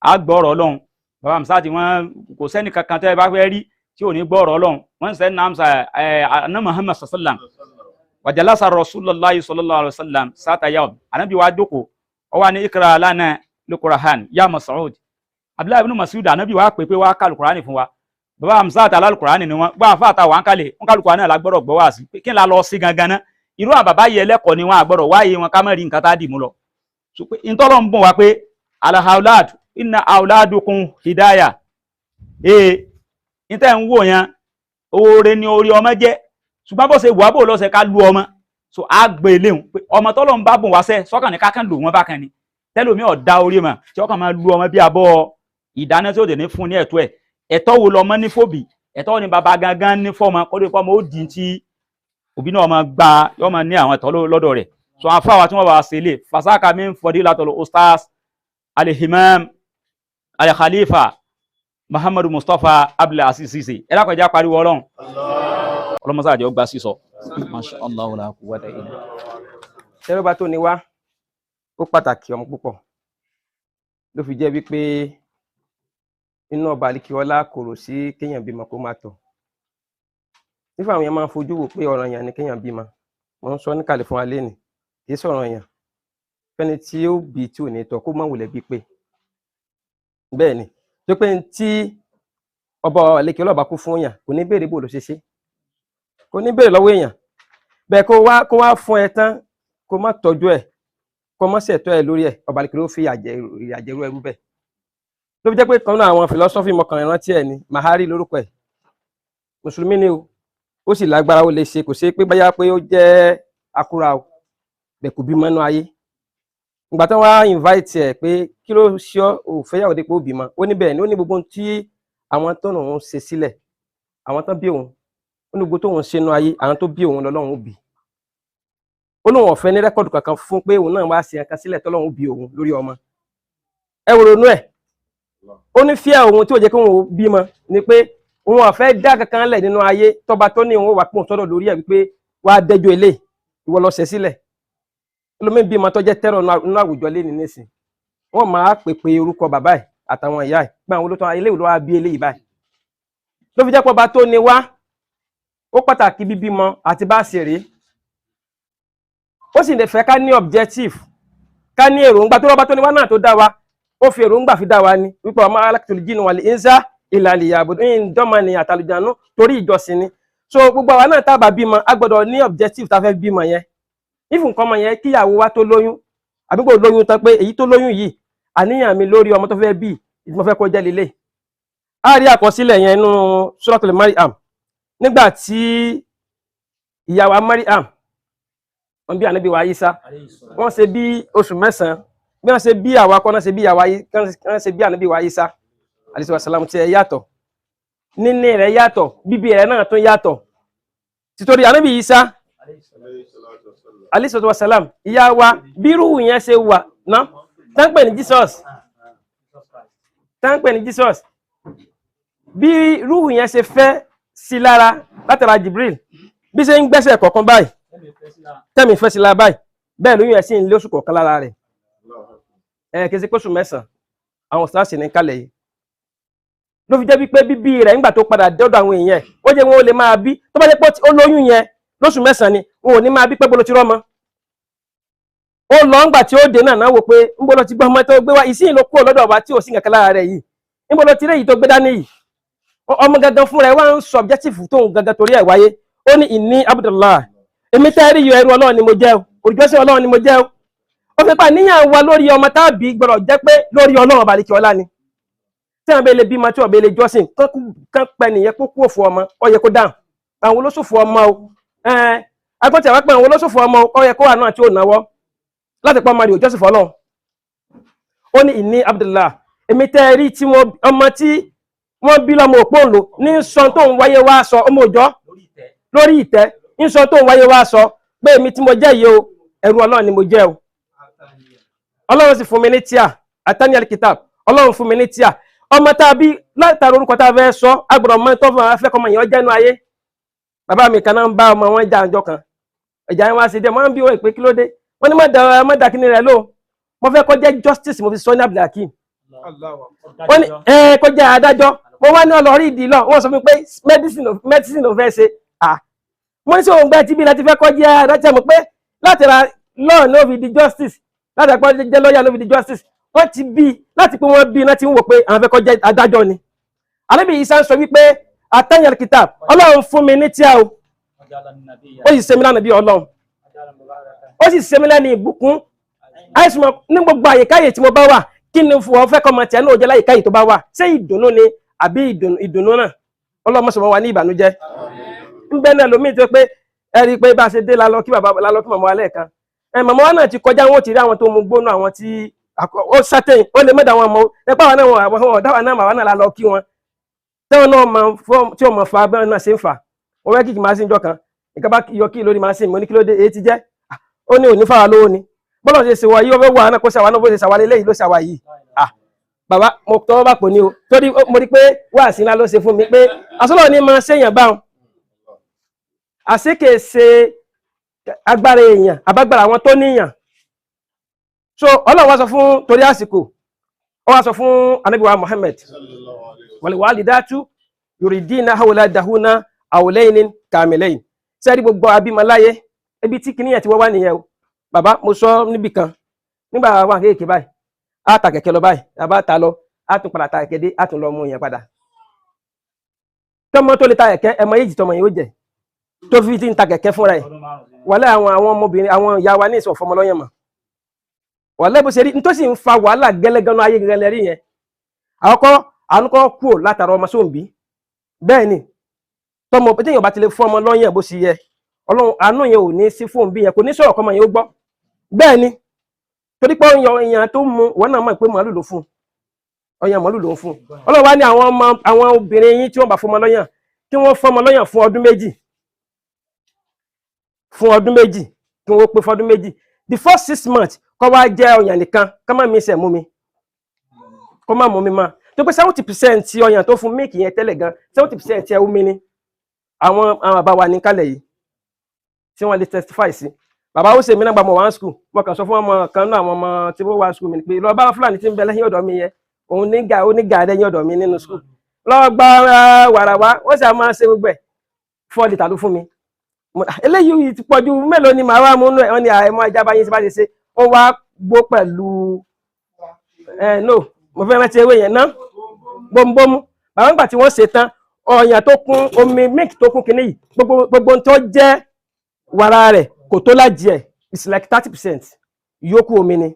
Á gbọ́ ọ̀rọ̀ Ọlọ́run. Bàbá Hamzat, wọn kò sẹ́ni kankan tẹ́ ẹ bá fẹ́ rí tí ò ní gbọ́ ọ̀rọ̀ Ọlọ́run. Wọ́n ń sẹ́ni Hamza ẹ̀ aná Muhammad sallam wajalasa Rasulullahi sallallahu alaihi wasallam sata yawm. Anabi wa jókòó, ó wá ní ikra lana lukur'an ya Mas'ud, Abdullahi ibn Mas'ud. Anabi wa pè pé wá kàlù Kùránì fún wa. Bàbá Hamzat alálùkùránì ni wọn gbọ́ àfa àtàwọn àǹkálẹ̀ wọn kàlù Kùránì lágbọ́dọ̀ gbọ́ wá sí kí n la lọ sí gangan náà. Irú àwọn bàbá yìí, ẹlẹ́kọ̀ọ́ ni wọn, àgbọ́dọ̀ wáyé wọn ká má rí nǹkan tá a dì mú lọ. So pé ntọ́lọ́ ń bùn wá pé alahawlad inna awladukum hidaya. Ee, níta ń wò yẹn, oore ni orí ọmọ jẹ́, ṣùgbọ́n bó ṣe wà bó lọ́sẹ̀ ká lu ọmọ, so á gbé léhùn pé ọmọ tọ́lọ́ ń bá bùn wá sẹ́ sọ́kàn ní kákan lò wọ́n bákan ni tẹ́lómi ọ̀dá orí mọ̀ tí ọkàn máa lu ọmọ bí abọ́ ìdáná tí ó dẹ̀ ní fún ní ẹ̀tọ́ ẹ̀. Ẹ̀tọ́ wo lọmọ ní fòbí? Ẹ̀tọ́ ni bàbá gangan ní fọ́mọ kó lè fọ́mọ ó di ti òbí náà máa gba yọ máa ní àwọn ẹ̀tọ́ lọ́dọ̀ rẹ̀. So àwọn afáwa tí wọ́n bá ṣe lè fasaka min fadilatul ustaz alihimam alikhalifa Muhammadu Mustapha Abdul Aziz Sise. Ẹ dákun, ẹ jẹ́ á pariwo Ọlọ́run. Ọlọ́mọsá àjọ gba sísọ. Masha Allah, la quwwata illa. Tẹ́rọba tó ní wá, ó pàtàkì ọmọ púpọ̀, ló fi jẹ́ wípé inú ọba àlìkíọ́lá kò rò sí kéèyàn bímọ kó má tọ̀. Nífà àwọn èèyàn máa ń fojú wò pé ọ̀ranyàn ni kéèyàn bímọ. Mo ń sọ níkàlẹ̀ fún wa lénìí, kì í sọ̀rọ̀ yàn fẹ́ni tí ó bí tí ò ní tọ́ kó má wulẹ̀ bí pé bẹ́ẹ̀ ni, tó pé tí ọba àlìkíọ́lá ọba kú fún yàn, kò ní béèrè bó ló ṣe ṣe, kò ní béèrè lọ́wọ́ èèyàn bẹ́ẹ̀. Kó wá fún ẹ tán, kó má tọ́jú ẹ̀, kó má ṣètọ́ ẹ lórí ẹ̀, ọba àlìkíọ́lá ó fi ìyàjẹrú ẹrú bẹ́ẹ̀. Ló fi jẹ́ pé kan náà àwọn philosophy mọ̀kànlá rántí ẹ̀ ní Mahari lórúkọ ẹ̀. Mùsùlùmí ni o, ó sì lágbára, ó lè ṣe, kò ṣe pé báyà pé ó jẹ́ akúra o bẹ̀, kò bímọ nínú ayé. Ìgbà tí wọ́n wá invite ẹ̀ pé kí ló ṣe ọ́, ò fẹ́yàwó dípò bímọ, ó ní bẹ́ẹ̀ ni, ó ní gbogbo ohun tí àwọn tó lòun ṣe sílẹ̀, àwọn tó bí òun, ó ní gbogbo tóun ṣe nínú ayé, àwọn tó bí òun lọ́lọ́run ó bí. Ó lóun ọ̀fẹ́ ní record kankan fún pé òun náà wá ṣe nǹkan sílẹ̀ tọ́lọ́run ó bí òun lórí ọmọ. Ẹ wò ronú ẹ̀, ó ní fíà òun tí ò jẹ́ kí òun ó bímọ ni pé òun ọ̀fẹ́ dá kankan lẹ̀ nínú ayé tọ́ba tó ní òun ó wà pọ̀ sọ́dọ̀ lórí ẹ̀ wípé wàá dẹ́jọ́ ilé ìwọ lọ ṣẹ̀ sílẹ̀. Ẹlòmíín bímọ tó jẹ́ tẹ́rọ̀ nínú àwùjọ lé ní nísìn, wọ́n máa pèpè orúkọ bàbá ẹ̀ àtàwọn ìyá ẹ̀ pé àwọn olótọ́ ilé ìlú wa bí eléyìí báyìí. Ló fi jẹ́ pé ọba tó ní wá, ó pàtàkì bíbímọ àti bá ṣe rèé, ó sì lè fẹ́ ká ní objective, ká ní èròǹgbà tó rọ́bà tó ní wá náà tó dá wa. Ó fi èròǹgbà fi dá wa ní wípé wa ma khalaqtul jinna wal insa illa liya'budun, ìdánmọ̀ ni àtàlùjánu torí ìjọsìn ni. So gbogbo àwa náà tá bá bímọ, a gbọ́dọ̀ ní objective tá a fẹ́ bímọ yẹn. If nǹkan ọmọ yẹn, kíyàwó wa tó lóyún àbí kò lóyún tán, pé èyí tó lóyún yìí, àníyàn mi lórí ọmọ tó fẹ́ bí mo fẹ́ kó jẹ́ lélẹ̀. A rí àkọsílẹ̀ yẹn nínú Suratul Maryam, nígbà tí ìyá wa Maryam wọ́n bí ànábì wa Isa, wọ́n ṣe bí oṣù 9. Bí wọ́n ṣe bí àwa kọ́ náà ṣe bí ìyá wa, wọ́n ṣe bí ànábì wa Isa alayhi salam tí ẹ yàtọ̀, níní rẹ̀ yàtọ̀, bíbí rẹ̀ náà tún yàtọ̀. Títorí ànábì Isa alayhi salam, ìyá wa bírú yẹn ṣe wà ná tán pè ní Jesus, tán pè ní Jesus, bí rúhù yẹn ṣe fẹ́ sí lára látara Jibril, bí ṣe ń gbẹ́sẹ̀ kọ̀ọ̀kan báyìí, tẹ́mi fẹ́ sí lára báyìí, bẹ́ẹ̀ lóyún ẹ̀ sì ń lé oṣù kọ̀ọ̀kan lára rẹ̀. Ẹ̀ kì í ṣe pé oṣù 9 àwọn òṣìṣẹ́ ní kálẹ̀ yìí. Ló fi jẹ́ wípé bíbí rẹ̀, nígbà tó padà dọ́dọ̀ àwọn èèyàn ẹ̀, ó jẹ́ wọn ó lè máa bí. Tó bá jẹ́ pé ó lóyún yẹn lóṣù 9 ni, wọn ò ní máa bí pé bó ló ti rọ́mọ. Ó lọ, ńgbà tí ó dé náà náà wò pé ńbó ló ti gbọ́ ọmọ tó gbé wá ìsìn, ló kúrò lọ́dọ̀ ọba tí ò sí nǹkan lára rẹ̀ yìí, ńbó ló ti rí èyí tó gbé dání yìí? Ọmọ gangan fúnra ẹ̀ wá ń sọ objective tóun gangan torí ẹ̀ wáyé. Ó ní inni Abdullah, èmi tẹ́ rí yọ, ẹrú Ọlọ́run ni mo jẹ́ o, olùjọ́sìn Ọlọ́run ni mo jẹ́ o. Ó fi pa níyàn wa lórí ọmọ táàbí gbọ́dọ̀ jẹ́ pé lórí Ọlọ́run ọba àlekè ọlá ni. Tí wọn bẹ lè bímọ tí wọn bẹ lè jọ́sìn kán pẹ nìyẹn kó kú òfò ọmọ, ó yẹ kó dáhùn àwọn olóṣòfò ọmọ o. Agbọ́n tí àwọn pẹ àwọn olóṣòfò ọmọ, ó yẹ kó wà náà tí ó náwó láti pọ́ ọmọ rẹ̀ òjọ́sìn fọlọ́run. Ó ní inni Abdullah, èmi tẹ́ rí tí wọ́n ọmọ tí wọ́n bí lọ́mọ òpóǹlò ní sọ tó ń wáyé wá sọ ọmọ òjọ́ lórí ìtẹ́, ń sọ tó ń wáyé wá sọ pé èmi tí mo jẹ́ yìí o, ẹrú Ọlọ́run ni mo jẹ́ o. Ọlọ́run sì fún mi ní tíà atani alikitab, Ọlọ́run fún mi ní tíà. Ọmọ tá a bí látara orúkọ tá a fẹ́ sọ, agbọ̀dọ̀ mọ tó fún afẹ́ kọ́mọ yẹn jẹ́nu ayé. Bàbá mi kan náà ń bá ọmọ wọn jà àjọ kan, ìjà yẹn wá sí dé, wọ́n ń bí wọn pé kí ló dé? Wọ́n ní má da kíní rẹ̀ lò, mo fẹ́ kó jẹ́ justice, mo fi sọ ní Abdulhakeem. Wọ́n ní ẹ kó jẹ́ adájọ́. Mo wá ní ọlọ́rí ìdí lọ, wọ́n sọ fún mi pé medicine ló fẹ́ ṣe. À, mo ní sọ òun gbẹ tí bí láti fẹ́ kọ́ jẹ́ adájọ́, mo pé láti ra law ló fi di justice, láti ra jẹ́ lawyer ló fi di justice. Wọ́n ti bí láti pé wọ́n bí láti ń wò pé àwọn fẹ́ kọ́ jẹ́ adájọ́ ni. Ànábì Ìsá ń sọ wípé àtẹ̀yìn kitab, Ọlọ́run fún mi ní tíá o, ó sì ṣe mí lánàá bí Ọlọ́run, ó sì ṣe mí lẹ́ni ìbùkún àìsàn ní gbogbo àyíkáyè tí mo bá wà. Kí ni fún ọ fẹ́ kọ́ ọmọ tiẹ̀ náà jẹ́ láyìíkáyè tó bá wà? Ṣé ìdùnnú ni àbí ìdùnnú náà? Ọlọ́mọ sọ̀rọ̀ wa ní ìbànújẹ́ ń bẹ́ náà lómi tó pé ẹ rí i pé bá a ṣe dé lálọ́ kí bàbá lálọ́ kí màmá wa lẹ́ẹ̀kan ẹ, màmá wa náà ti kọjá, wọn ò ti rí àwọn tó mu gbóná, àwọn tí ó sátẹ̀yìn ó lè mẹ́ta wọn mọ́ ẹ pé àwọn náà wọn àwọn ọ̀dá wa náà, màmá náà lálọ́ kí wọn tẹ́wọ̀n náà máa fọ́ tí wọ́n máa fa abẹ́rẹ́ náà ṣe ń fà. Wọ́n fẹ́ kíkì máa sí ìjọ kan, nǹkan bá yọ kí lórí máa sí. Mo ní kí ló dé? Èyí ti jẹ́ ó ní òní fáwa lówó ni bọ́lá ṣe ṣe wọ yìí, ó fẹ́ wà náà kó ṣàwà náà bó ṣe ṣàwà lélẹ́yìí ló ṣàwà yìí. Ah, bàbá, mo tọwọ́ bá pò ní o, torí mo rí pé wáàsí ńlá ló ṣe fún mi pé àsọlọ ní máa ṣèyàn báwọn àṣekè ṣe agbára èèyàn àbágbára àwọn tó níyàn. So Ọlọ́run wá sọ fún, torí àsìkò, ó wá sọ fún Ànábì wa Muhammad, والوالدات يرضعن أولادهن حولين كاملين. Sẹ́rí gbogbo abímọláyé, ibi tí kìnìyàn ti wọ́ wá nìyẹn o. Bàbá, mo sọ níbì kan nígbà wà kéèké báyìí, á ta kẹ̀kẹ́ lọ báyìí, a bá ta lọ, á tún padà ta kẹ̀kẹ́ dé, á tún lọ mú yẹn padà. Tọmọ tó lè ta kẹ̀kẹ́, ẹmọ yéjì tọmọ yẹn ó jẹ tó fi ti ń ta kẹ̀kẹ́ fúnra ẹ̀. Wàhálà àwọn ọmọbìnrin, àwọn ìyá wa ní ìsọ̀ fọmọlọ́yàn mọ̀. Wàhálà bó ṣe rí nítòsí ń fa wàhálà gẹ́lẹ́gánná ayé gẹ́lẹ́ rí yẹn. Àkọ́kọ́, àánú kọ́ kúrò látara ọmọ sóǹbí. Bẹ́ẹ̀ ni, tọmọ téèyàn bá ti lè fún ọmọ lọ́yàn bó ṣe yẹ, Ọlọ́run àánú yẹn ò ní sí fóun bí yẹn, kò ní sọ̀rọ̀ kọ́mọ yẹn ó gbọ́. Bẹ́ẹ̀ ni, torí pé ọyàn èèyàn tó mu wọn náà mọ̀ pé màálù ló fún ọyàn, màálù ló ń fún. Ọlọ́run wá ní àwọn ọmọ, àwọn obìnrin yín tí wọ́n bá fọmọ lọ́yàn, kí wọ́n fọmọ lọ́yàn fún ọdún 2, fún ọdún 2, kí wọ́n pé fọdún 2. The first 6 months, kó wá jẹ́ ọyàn nìkan, kó má mi sẹ̀ mú mi, kó má mú mi mọ́, tó pé 70% ọyàn tó fún mílìkì yẹn tẹ́lẹ̀ gan, 70% ẹ̀ omi ni. Àwọn bàbá wa ní kálẹ̀ yìí tí wọ́n lè testify sí. Bàbá ó ṣe mí náà gba mọ̀ wá school, mo kàn sọ fún ọmọ kan náà, àwọn ọmọ tí wọ́n wá school mi ni pé lọ bá Fúlàní tí ń bẹ lẹ́yìn ọ̀dọ̀ mi yẹn, òun ní gà, ó ní gà lẹ́yìn ọ̀dọ̀ mi nínú school, lọ gba wàrà wá. Wọ́n sì á máa ṣe gbogbo ẹ̀, 4 litre ló fún mi. Eléyìí ti pọ̀jù, mélòó ni màá wá mú nú ẹ̀? Wọ́n ní àìmọ́ ẹja bá yín sí bá ṣe ṣe, wọ́n wá gbó pẹ̀lú ẹ. No, mo fẹ́ rántí ewé yẹn ná, gbóngbómú. Bàbá, nígbà tí wọ́n ṣe tán, ọyàn tó kún omi, milk tó kún kinní yìí, gbogbo gbogbo tó jẹ́ wàrà rẹ̀ kò tó lájì ẹ̀. It's like 30%, ìyókù omi ni.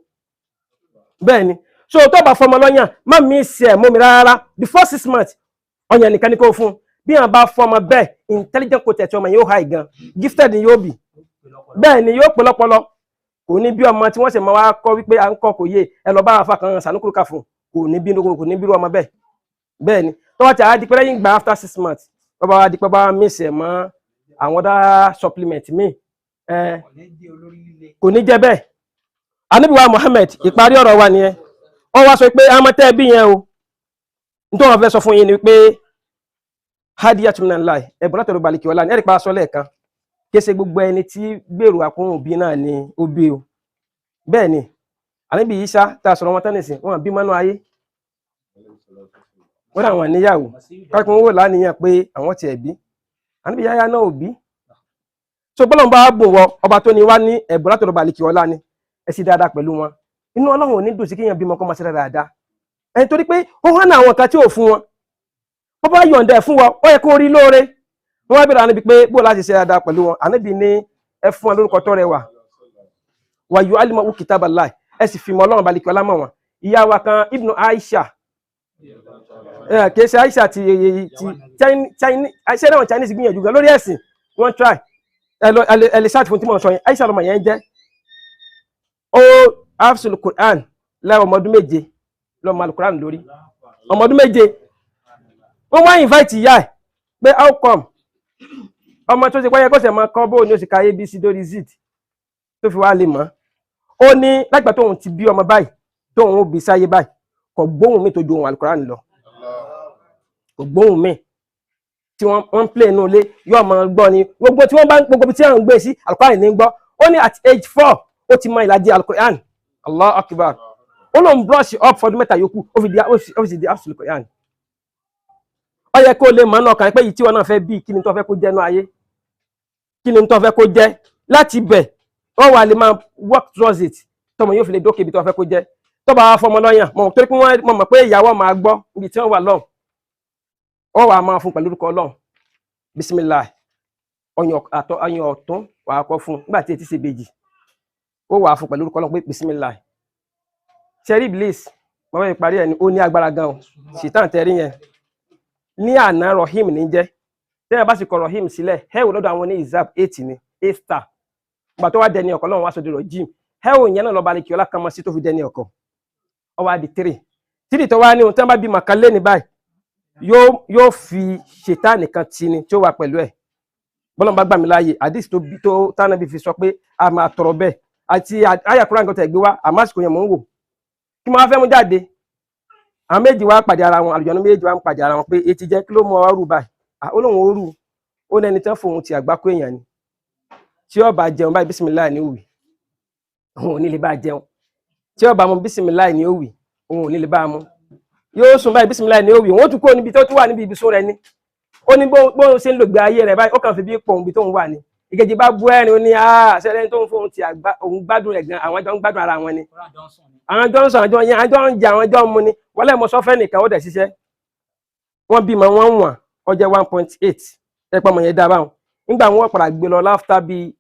Bẹ́ẹ̀ ni. So tó bá fọmọ lọ́yàn, má mi ṣe ẹ̀ mú mi rárá. The first 6 months, ọyàn nìkan ni kò fún. Bí wọn bá fọmọ bẹ́ẹ̀, intelligent quotient ọmọ yóò high gan, gifted ni yóò bì. Bẹ́ẹ̀ ni, yóò pè lọ́pọlọ, kò ní bí ọmọ tí wọ́n sì máa wá kọ́ wípé à ń kọ́ kò yé ẹ, lọ bá àfa kan sànúkúrú kà fún, kò ní bí, kò ní bírú ọmọ bẹ́ẹ̀. Bẹ́ẹ̀ ni, tó bá ti àá di pé lẹ́yìn gbà, after 6 months, tó bá wá di pé bá miss ẹ̀ mọ́ àwọn other supplement míì ẹ, kò ní jẹ́ bẹ́ẹ̀. Ànábì wa Muhammad, ìparí ọ̀rọ̀ wa nìyẹn. Ó wá sọ pé àmọ́ tẹ́ ẹ bí yẹn o, nítorí wọn fẹ́ sọ fún yín ni pé هدية من الله, ẹ̀bùn látọ̀dọ̀ balùkì ọ̀la ní ẹ̀rí pa aṣọ lẹ́ẹ̀kan. Kése gbogbo ẹni tí gbèrò àkóhùn òbí náà ni ó bí o. Bẹ́ẹ̀ ni, Ànábì Ìsá tá a sọ̀rọ̀ wọn tán nìsín, wọn bí mọ́nú ayé, wọ́n dà wọ́n níyàwó káàkiri, wọn wò láníyàn pé àwọn tiẹ̀ bí. Ànábì Yáyá náà ò bí. So bọ́lọ̀ bá bùn wọ ọba tó ní wá ní ẹ̀bùn látọ̀dọ̀ balùkì ọ̀la ni, ẹ sì dáadáa pẹ̀lú wọn. Inú Ọlọ́run ò ní dùn sí kéèyàn bímọ kó máa ṣe dáadáa ẹni, torí pé ó hàn àwọn kan tí ò fún wọn. Bó bá yọ̀ǹda ẹ̀ fún wọn, ó yẹ kó rí lóore. Wọ́n wá bẹ̀rẹ̀ Ànábì pé bó láti ṣe dáadáa pẹ̀lú wọn. Ànábì ní ẹ fún wọn lórúkọ tó rẹwà, ويعلمه كتاب الله, ẹ sì fi mọ Ọlọ́run balùkì ọlá mọ̀ wọn. Ìyá wa kan, Ibnu Aisha, kì í ṣe Aisha ti Chinese, ṣé náà Chinese gbìyànjú gan lórí ẹ̀sìn, wọ́n try. Ẹ lọ ẹ lè ṣáàtì fún tí mo sọ yẹn. Aisha lọmọ yẹn jẹ́ ó hafsul Quran lẹ́wọ̀n ọmọ ọdún 7 lọ́mọ alukuran lórí ọmọ ọdún 7. Wọ́n wá invite ìyá ẹ̀ pé how come ọmọ tó ṣe pẹ́yẹ kó ṣe máa kọ́ bóun ní ó sì ka ABC dórí Z tó fi wá lè mọ́. Ó ní lágbà tóun ti bí ọmọ báyìí, tóun ó bí sáyé báyìí, kò gbóhùn mi tó ju ohun alukuran lọ, kò gbóhùn mi tí wọ́n ń play inú ilé, yóò máa gbọ́ ni. Gbogbo tí wọ́n bá, gbogbo tí wọ́n ń gbé sí alukuran ní gbọ́. Ó ní at age 4, ó ti mọ ìlàjì alukuran. Allah akbar. Ó lóun brush up fọdún 3 yòókù, ó fi di ó fi di absolute Quran. Ó yẹ kó lè mọ̀ náà kàn pé yìí tí wọn náà fẹ́ bí, kí ni tó fẹ́ kó jẹ́ náà ayé, kí ni tó fẹ́ kó jẹ́. Láti bẹ̀ wọ́n wà lè máa work towards it, tọmọ yóò fi lè dókè ibi tó fẹ́ kó jẹ́. Tó bá wá fọmọ lọ́yàn mọ̀, torí pé wọ́n mọ̀ pé ìyàwó máa gbọ́ ibi tí wọ́n wà lọ́hùn, wọ́n wà máa fún pẹ̀lú orúkọ Ọlọ́run, bisimilah. Ọyàn àtọ ọyàn ọ̀tún wà á kọ́ fún nígbà tí etí ṣe bèjì, ó wà á fún pẹ̀lú orúkọ Ọlọ́run pé bisimilah. Sẹ́rí bliss wọ́n fẹ́ parí ẹ̀ ní, ó ní agbára gan o. Ṣìtàn tẹ́rí yẹn ní àná, Rahim ní jẹ́. Tẹ́yìn bá sì kọ Rahim sílẹ̀, hẹ́wò lọ́dọ̀ àwọn ní izab 8 ní 8 star. Ìgbà tó wá dẹni ọ̀kọ́ lọ́wọ́ wá sọ di Rajim. Hẹ́wò yẹn náà lọ́ba alẹ́ ọlá kan mọ́ sí tó fi dẹni ọ̀kọ́, ó wá di 3 3 tó wá ní ohun tí wọ́n bá bí màkà lé ní báyìí, yóò fi ṣètàn nìkan tì ní tí ó wà pẹ̀lú ẹ̀. Bọ́lá bá gbà mí láàyè, àdìs tó bí tó tánàbí fi sọ pé a máa tọrọ bẹ́ẹ̀ àti àyà Kúránì nǹkan tẹ̀ gbé wá. Àmọ́ àsìkò yẹn mò ń wò kí mo wá fẹ́ mú jáde. Àwọn méjì wá pàdé ara wọn, àlùjànnú méjì wá ń pàdé ara wọn pé etí jẹ́ kí ló mú ọ rú báyìí? Ó lóun ó rú, ó ní ẹni tán fòun ti àgbákò èèyàn ni. Tí ó bá jẹun báyìí, bísímìláì ní òwì, òun ò ní lè bá jẹun. Tí ó bá mu, bísímìláì ní òwì, òun ò ní lè bá mu. Yóò sùn báyìí, bísímìláì ní òwì, òun ó tún kúrò níbi tó tún wà níbi ibùsùn rẹ̀ ni. Ó ní bóun ṣe ń lògbé ayé rẹ̀ báyìí, ó kàn fi bí pọ̀ òun bí tóun wà ní. Ìkejì bá bú ẹ̀rín, ó ní ṣẹlẹ̀ tó ń fóun ti àgbá, òun gbádùn rẹ̀ gan, àwọn jọ ń gbádùn ara wọn ni, àwọn jọ ń sọ, àwọn jọ ń yẹn, àwọn jọ ń jẹ, àwọn jọ ń mu ni. Wọ́n lẹ́mọ sọ́fẹ́ nìkan, ó dẹ̀ ṣiṣẹ́. Wọ́n bímọ, wọ́n wọ̀n, ó jẹ́ 1.8. Ẹ pọ́ ọmọ yẹn dá báwọn. Nígbà wọn padà gbé lọ láfta bíi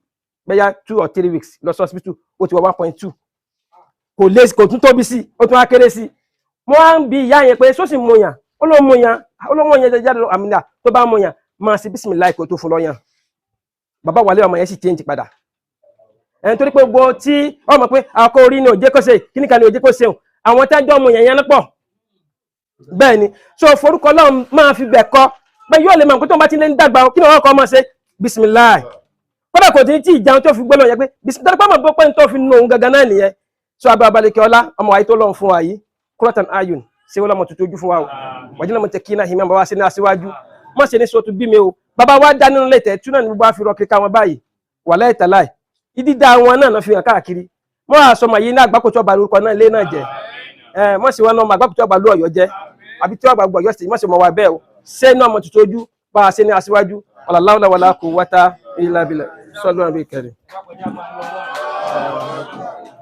bẹ́yà 2 or 3 weeks lọ sí hospital, ó ti wọ 1.2. Kò lé, kò tún tóbi sí, ó tún wá kéré sí. Mo wá ń bi ìyá yẹn pé sósì mu yàn? Ó ló mu yàn, ó ló mú yàn jáde lọ. Àmì tó bá mu yàn, máa ṣe bísímìláì kó tó fún lọ́yàn. Bàbá wàlẹ́, ọmọ yẹn sì change padà. Ẹni torí pé gbogbo tí ọmọ pé àkọ orí ni òjé kó ṣe kíní kan ni òjé kó ṣeun, àwọn tẹ́jọ́ mu yàn yẹn pọ̀ bẹ́ẹ̀ ni. So forúkọ Ọlọ́run máa fi bẹ̀ kọ́ pé yóò lè mọ̀ pé tó ń bá ti lé ń dàgbà o, kí ni wọ́n kọ́ ọmọ ṣe? Bisimilahi. Kódà kò tí tí ìjẹun tó fi gbọ́dọ̀ yẹ pé bisimilahi, torí pé ọmọ bó pé tó fi nu òun gangan náà nìyẹn. So abẹ́ abalẹ̀kẹ́ ọlá, ọmọ wa yìí tó lọ́n fún wa yìí, kúrọ̀tàn ayùn ṣé wọ́n lọ́mọ tuntun ojú fún wa o. Wàjú náà mo tẹ kí náà hìmẹ́ bá wa ṣe ní aṣíwájú, má ṣe ní sọ́tún bí mi o. Bàbá wa dá nínú lẹ́tẹ̀ tú náà ní gbogbo àfihàn kíkà wọn báyìí wà láì tàláì ìdídá wọn náà náà fi hàn káàkiri. Mọ́ àsọmọ yìí ní àgbákòtò ọba lórúkọ náà lé náà jẹ ẹ, mọ́ sí wọn náà àgbákòtò ọba ló Ọ̀yọ́ jẹ àbí tí ọba gbọ́ Ọ̀yọ́ sí, mọ́ sí mọ́ wa bẹ́ẹ̀ o. Ṣé ní ọmọ tuntun ojú bá a ṣe ní aṣíwájú? Wàlá láwùlà wàlá kò wáta ilà bìlẹ̀ sọ́lú àbí kẹrin.